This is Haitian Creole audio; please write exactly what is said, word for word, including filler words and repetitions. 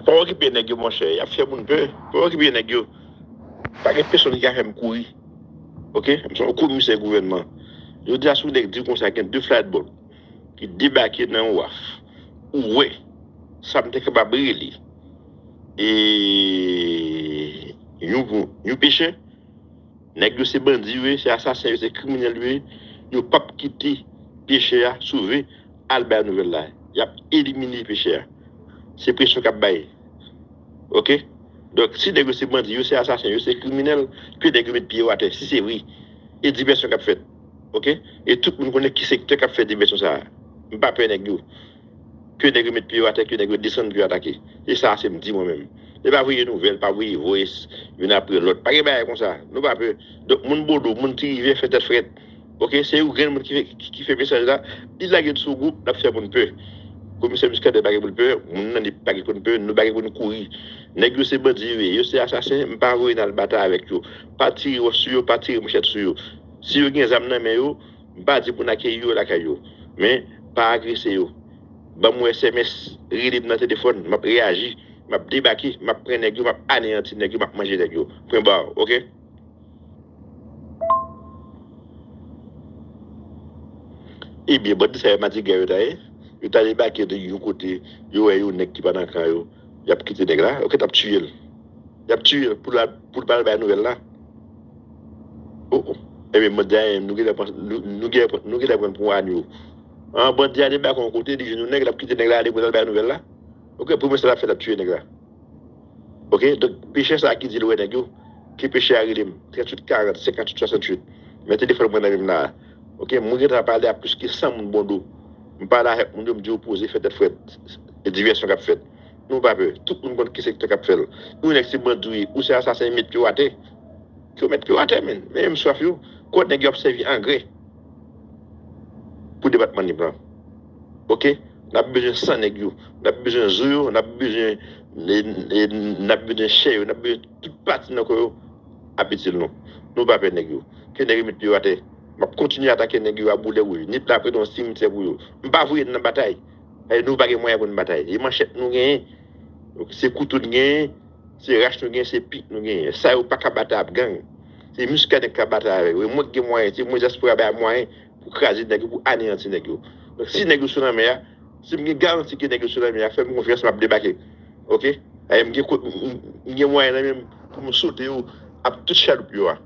Pa okipe nèg yo, monchè. Y ap fè moun pè. Pa okipe nèg yo. Pa gen pèsonn ki ka fè m kouri. Oke? M se yon komisè gouvènman. Jodi a, si yon nèg di w konsa, gen de flightboat ki debake nan waf. Ou wè, sa m te kapab rele. E yon, yon pechè, nèg yo se bandi yo ye, se asasen yo, se kriminèl yo ye. Yo p ap kite pechè a sove al bay nouvèl la. Y ap elimine pechè a. Se presyon k ap bay. Oke? Donk, si nèg yo se bandi, yo se asasen, yo se kriminèl, ke nèg yo met pye yo atè, si se vre. E divèsyon k ap fèt. Oke? E tout moun konnen ki sektè k ap fè divèsyon sa a. M pa pè nèg yo. Ke nèg yo met pye yo atè, ke nèg yo desann pou yo atake. E sa a se m di mwen menm. E pa voye nouvèl, pa voye voice, youn apre lòt. Pa gen bagay konsa. Nou pa pè. Donk, moun Bodo, moun Ti Rivyè, fè tèt frèt. Oke, se yon grenn moun ki fè, ki, ki fè mesaj la. Li lage l sou gwoup, l ap fè moun pè. Komisè Muscadin pa gen pou l pè, moun nan li pa gen pou l pè, nou pa gen pou n kouri. Nèg yo se bandi yo ye, yo se asasen, m pa voye n al batay avèk yo. Pa tire wòch sou yo, pa tire manchèt sou yo. Si yo gen zam nan men yo, m pa di pou n akeyi yo lakay yo. Men, pa agrese yo. Ban m yon S M S, rele m nan telefòn, m ap reyaji, m ap debake, m ap pran nèg yo, m ap aneyanti nèg yo, m ap manje nèg yo. Pwen ba, oke? Ebyen, bandi sa yo madigra yo ta ye. Yo ta debake de yon kote, yo wè yon nèg ki pa nan kan yo, y ap kite nèg la, oke, t ap tiye l. Y ap tiye l pou l al, pou l pa al bay nouvèl la. Oh, oh. Ebyen, bandi a, nou genlè pran, nou, nou genlè pran, nou genlè pran pou anyo. An, bandi a debake yon kote, li jwenn yon nèg, l ap kite nèg la ale pou l al bay nouvèl la. Oke, premye sa l ap fè, l ap tiye nèg la. Oke, donk, pechè sa a ki di l wè nèg yo, ke pechè a rele m, tranntuit karant, senkantuit swasanntuit. Men telefòn mwen nan men m la a. Oke, mwen gentan pale a plis ke san moun Bodo. M pale avèk moun yo, m di yo poze, fè tèt frèt. E divèsyon k ap fèt. Nou pa pè. Tout moun konn ki sektè k ap fè l. Yon nèg se bandi w ye, ou se asasen, met pye w atè. Ke w met pye w atè, men. Men m swaf yo. Kote nèg yo ap sèvi angrè pou depatman Nip lan. Oke? N ap bezwen san nèg yo. N ap bezwen zo yo. N ap bezwen, e, e, n ap bezwen chè yo. N ap bezwen tout pati nan kò yo ap itil nou. Nou pa pè nèg yo. Ke nèg yo met pye yo atè. M ap kontinye atake nèg yo a boulè wouj. Nip la ap rete yon simityè pou yo. M pa voye n nan batay. E nou pa gen mwayen pou n batay. E manchèt nou genyen. Se kouto n genyen. Se rach nou genyen, se pik nou genyen. Sa yo pa ka batay ap gang. Se Muscadin k ka batay avè yo. E mwen ki gen mwayen, se mwen dyaspora bay mwayen pou kraze nèg yo, pou aneyanti nèg yo. Donk, si nèg yo sou lanmè a, si m gen garanti ke nèg yo sou lanmè a, fè m konfyans, m ap debake. Oke? E m gen, m gen mwayen nan men m pou m sote yo ak tout chaloup yo a.